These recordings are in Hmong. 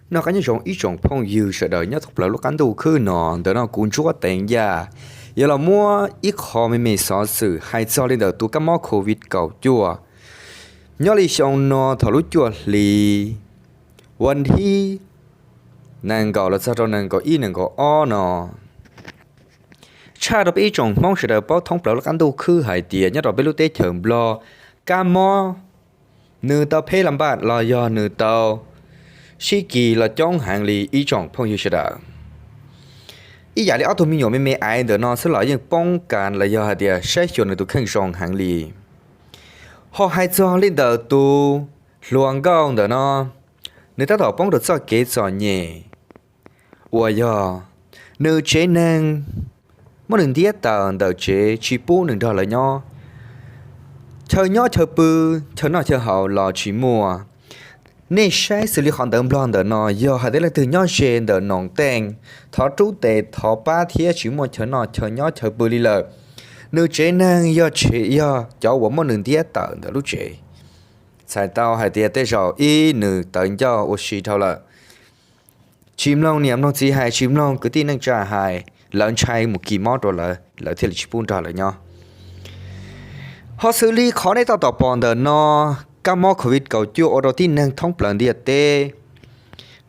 Noj qab nyob zoo ib tsoom phooj ywg sawv daws nyob thoob plaws lub qab ntuj khwb no. Ntawm no kuv Ntsuab Teev Yaj yuav los muab ib qho me me xov xwm hais txog li ntawm tus kab mob covid kaum cuaj. Nyob li xyoo no thaum lub cuaj hli, vas thib nees nkaum los txog rau nees nkaum ib nees nkaum ob no, tshaj rau peb ib tsoom Hmoob sawv daws paub thoob plaws lub qab ntuj khwb hais tias nyob rau peb lub teb chaws Nplog, kab mob nws tau phem las npaj los yog nws tau sib kis los coob heev li ib tsoom phooj ywg sawv daws. Ib yam li ob tug me nyuam me me aiv ntawm no xwb los yeej poob kas los yog hais tias saib xyuas nws tus kheej zoo heev li. Ho hais txog li ntawm tus hluas nkauj ntawm no, nws tab tom poob rau txoj kev txom nyem uas yog nws tsev neeg muab nws ntiab tawm ntawm tsev tsis pub nws nrog lawv nyob. Chaw nyob chaw pw, chaw noj chaw haus los tsis muaj. Nej saib xws li qhov ntawv Nplog ntawm no, yog hais tias leej twg nyob ze ntawm Noos Teej, thov rub tes thov pab thiab tsis muaj chaw noj chaw nyob chaw pw li lawm. Nws tsev neeg yog tsev, yog cov uas muab nws ntiab tawm ntawm lub tsev. Txhais tau hais tias tej zaum ib nws tawv ncauj ua si dhau lawm, tsis mloog niam mloog txiv hais, tsis mloog kwv tij neej tsa hais, lawv ntshai mus kis mob rau lawv, lawv thiaj li tsis pub nrog lawv nyob. Ho xws li qhov nej tab tom pom ntawm no, kab mob covid kaum cuaj ua rau tib neeg thoob plaws ntiaj teb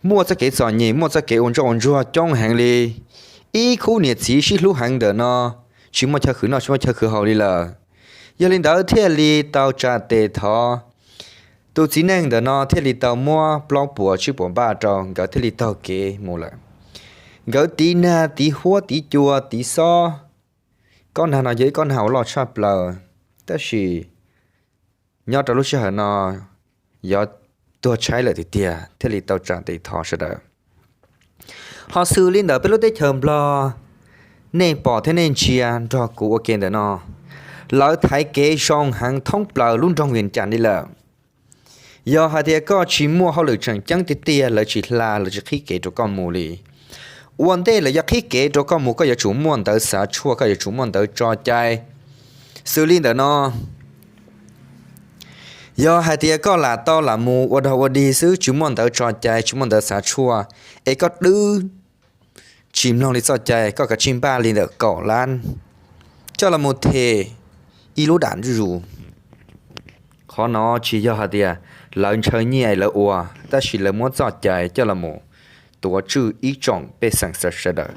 muaj txoj kev txom nyem, muaj txoj kev ua ntsoj ua ntsuag coob heev li. Ib khub niam txiv sib hlub heev ntawm no tsis muaj chaw khwv noj tsis muaj chaw khwv haus li lawm. Yog li ntawd thiaj li tau tsa tes thov tus txiv neej ntawm no thiaj li tau muab plaub puas tsib puas npaj rau nkawd thiaj li taug kev mus lawm. Nkawd tiv nag tiv huab tiv cua tiv xob. Kob nag no yog ib kob nag uas loj tshaj plaws, tab sis nyob rau lub sij hawm no yuav tuag tshaib lawm tiag tiag thiaj li tau tsa tes thov sawv daws. Ho xws li ntawm peb lub teb chaws Nplog, nej pom thiab nej ntsia nrog kuv ua ke ntawm no, lawv thaiv kev zoo heev thoob plaws lub nroog Vias Cas li lawm. Yog hais tias koj tsis muaj hauj lwm tseem ceeb tiag tiag lawv tsis hla, lawv tsis qhib kev rau koj mus li. Ua ntej lawv yuav qhib kev rau koj mus koj yuav tsum muaj ntawv xav tshuaj, koj yuav tsum muaj ntawv tso cai. Xws li ntawm no, yog hais tias koj lam tau lam mus ua dog ua dig xwb tsis muaj ntawv tso cai tsis muaj ntawv xav tshuaj, es koj twb tsis mloog li txoj cai, koj kav tsij npaj li ntawm kaum lab coj los mus them ib lub dam zuj zus. Qhov no tsis yog hais tias lawv ntshaw nyiaj lawv ua, tab sis lawv muab txoj cai coj los mus tuav tswj ib tsoom pej xeem sawv daws,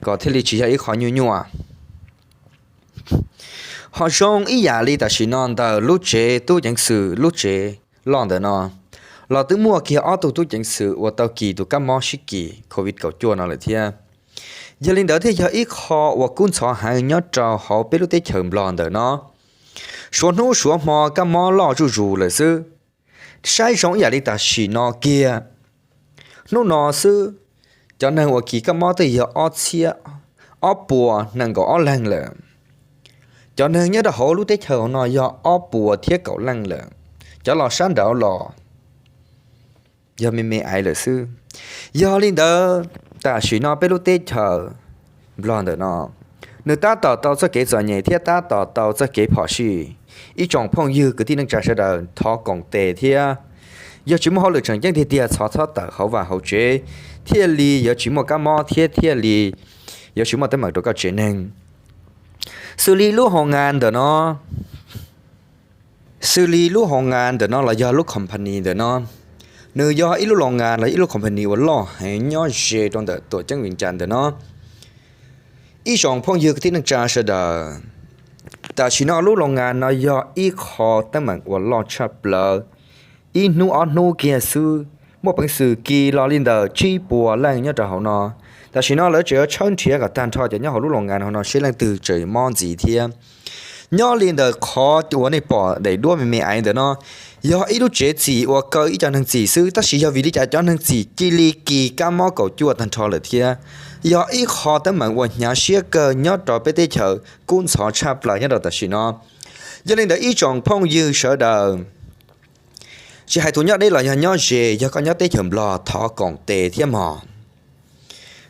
kom thiaj li tsis yog ib qho nyuaj nyuaj. Ho zoo ib yam li tam sim no ntawm lub tsev tub ceev xwm lub tsev loj ntawm no, los twb muaj kiag ob tug tub ceev xwm uas tau kis tus kab mob sib kis covid kaum cuaj no lawm thiab. Yog li ntawd thiaj yog ib qho uas kub ntxhov heev nyob rau hauv peb lub teb chaws Nplog ntawm no. Suav hnub suav hmo kab mob loj zuj zus lawm xwb. Saib zoo ib yam li tam sim no kiag, hnub no xwb, cov neeg uas kis kab mob twb yog ob txhiab ob puas nees nkaum ob leeg lawm. Cov neeg nyob rau hauv lub teb chaws no yog ob puas thiab kaum leej lawm. Cov los sab nraud los yog me me aiv lawm xwb. Yog li ntawd, tam sim no peb lub teb chaws Nplog ntawm no, nws tab tom tau txoj kev txom nyem thiab tab tom tau txoj kev phom sij. Ib tsoom phooj ywg kwv tij neej tsa sawv daws thov koom tes thiab, yog tsis muaj hauj lwm tseem ceeb tiag tiag txhob txhob tawm hauv vaj hauv tsev, thiaj li yuav tsis muaj kab mob thiab thiaj li yuav tsis muaj teeb meem rau koj tsev neeg. Xws li lub hoo ngas ntawm no, xws li lub hoo ngas ntawm no los yog lub company ntawm no, nws yog ib lub loo ngas los ib lub company uas loj heev nyob ze rau ntawm tuam ceeb Vias Cas ntawm no. Ib tsoom phooj ywg kwv tij neej tsa sawv daws, tam sim no lub loo ngas no yog ib qho teeb meem uas loj tshaj plaws. Ib hnub ob hnub kiag xwb muaj peev xwm kis los li ntawm tsib puas leej nyob rau hauv no. Tam sim no lawv tseem yuav tshawb nrhiav kom tag nrho cov nyob hauv lub loo ngas no seb leej twg tseem mob ntxiv thiab. Nyob li ntawm qhov uas nej pom daim duab me me aiv ntawm no, yog ib lub tsev txim uas kaw ib co neeg txim xwb, tab sis yog vim li cas cov neeg txim cia li kis kab mob kaum cuaj tag nrho lawm thiab. Yog ib qho teeb meem uas hnyav siab kawg nyob rau peb teb chaws kub ntxhov tshaj plaws nyob rau tam sim no. Yog li ntawd ib tsoom phooj ywg sawv daws, tsis hais tus nyob deb los yog nyob ze, yog koj nyob teb chaws Nplog thov koom tes thiab mog.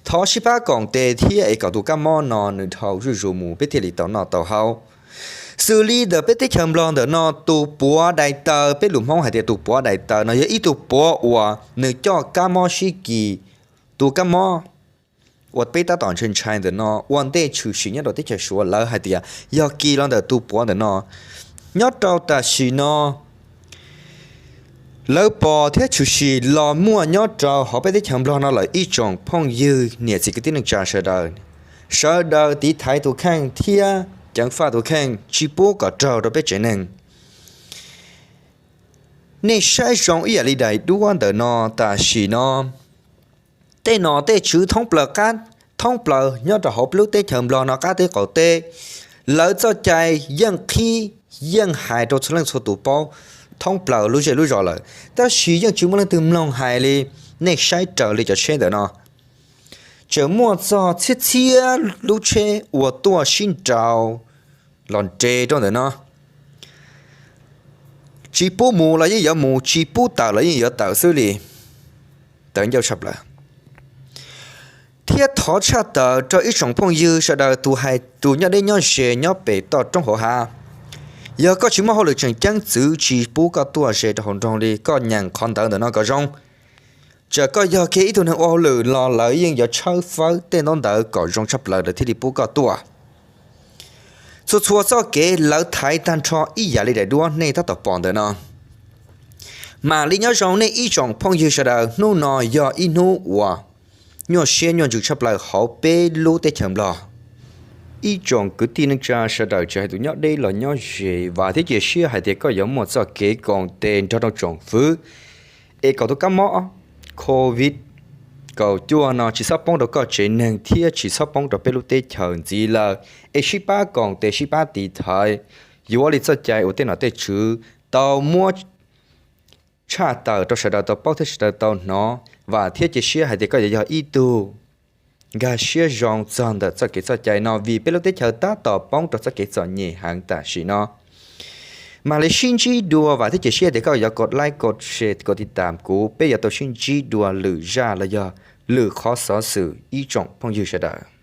Thov sib pab koom tes thiab es kom tus kab mob no nws dhau zuj zus mus peb thiaj li tau noj tau haus. Xws li ntawm peb teb chaws Nplog ntawm no tus puav dais taw, peb lus Hmoob hais tias tus puav dais taw no yog ib tug puav uas nws coj kab mob sib kis, tus kab mob uas peb tab tom ntshai ntshai ntawm no ua ntej tshwm sim nyob rau teb chaws Suav lawv hais tias yog kis los ntawm tus puav ntawm no. Nyob rau tam sim no lawv pom thiab tshwm sim los muaj nyob rau hauv peb teb chaws Nplog no lawm ib tsoom phooj ywg niam txiv kwv tij neej tsa sawv daws. Sawv daws tiv thaiv tus kheej thiab ceev faj tus kheej tsis pub kom raug rau peb tsev neeg. Nej saib zoo ib yam li daim duab ntawm no tam sim no, tej nom tej tswv thoob plaws qab, thoob plaws nyob rau hauv peb lub teb chaws Nplog no qab teb qaum teb, lawv txoj cai yeej qhib yeej hais rau txhua leej txhua tus paub thoob plaws lub zej lub zos lawm, tab sis yeej tsis muaj leej twg mloog hais li. Nej saib raws li cov tsheb ntawm no, tseem muaj txog txhiab txhiab lub tsheb uas tuaj sib nraus los nres rau ntawm no. Tsis pub mus los yeej yuav mus, tsis pub tawm los yeej yuav tawm xwb li. Tawv ncauj tshaj plaws. Thiab thov tshaj tawm rau ib tsoom phooj ywg sawv daws tus hais tus nyob deb nyob ze nyob pem toj roob hauv hav, yog koj tsis muaj hauj lwm tseem ceeb txwv tsis pub koj tuaj ze rau hauv nroog li, koj nyeem qhov ntawv ntawm no kom zoo. Txawm koj yog kiag ib tug neeg ua hauj lwm los lawv yeej yuav tshawb fawb tej ntaub ntawv kom zoo tshaj plaws lawv thiaj li pub koj tuaj. Txhua txhua txoj kev lawv thaiv tag nrho ib yam li daim duab nej tab tom pom ntawm no. Mam li nyob zoo nej ib tsoom phooj ywg sawv daws, hnub no yog ib hnub uas nyuaj siab nyuaj ntsws tshaj plaws hauv peb lub teb chaws Nplog. Ib tsoom kwv tij neej tsa sawv daws tsis hais tus nyob deb los nyob ze, vam thiab cia siab hais tias koj yuav muaj txoj kev koom tes nrog rau tsoom fwv, es kom tus kab mob COVID kaum cuaj no tsis txhob poob rau koj tsev neeg thiab tsis txhob poob rau peb lub teb chaws ntxiv lawm, es sib pab koom tes sib pab tiv thaiv, yuav li txoj cai uas tej nom tej tswv tau muab tshaj tawm rau sawv daws tau paub thiab sawv daws tau hnov. Vam thiab cia siab hais tias koj yuav yog ib tug nkag siab zoo txog ntawm txoj kev txoj cai no, vim peb lub teb chaws tab tom poob rau txoj kev txom nyem heev tam sim no. Mam li sib ntsib dua, vam thiab cia siab tias koj yuav kov like, kov share, kov tiv tam kuv, peb yuav tau sib ntsib dua lwm zaj los yog lwm qhov xov xwm ib tsoom phooj ywg sawv daws.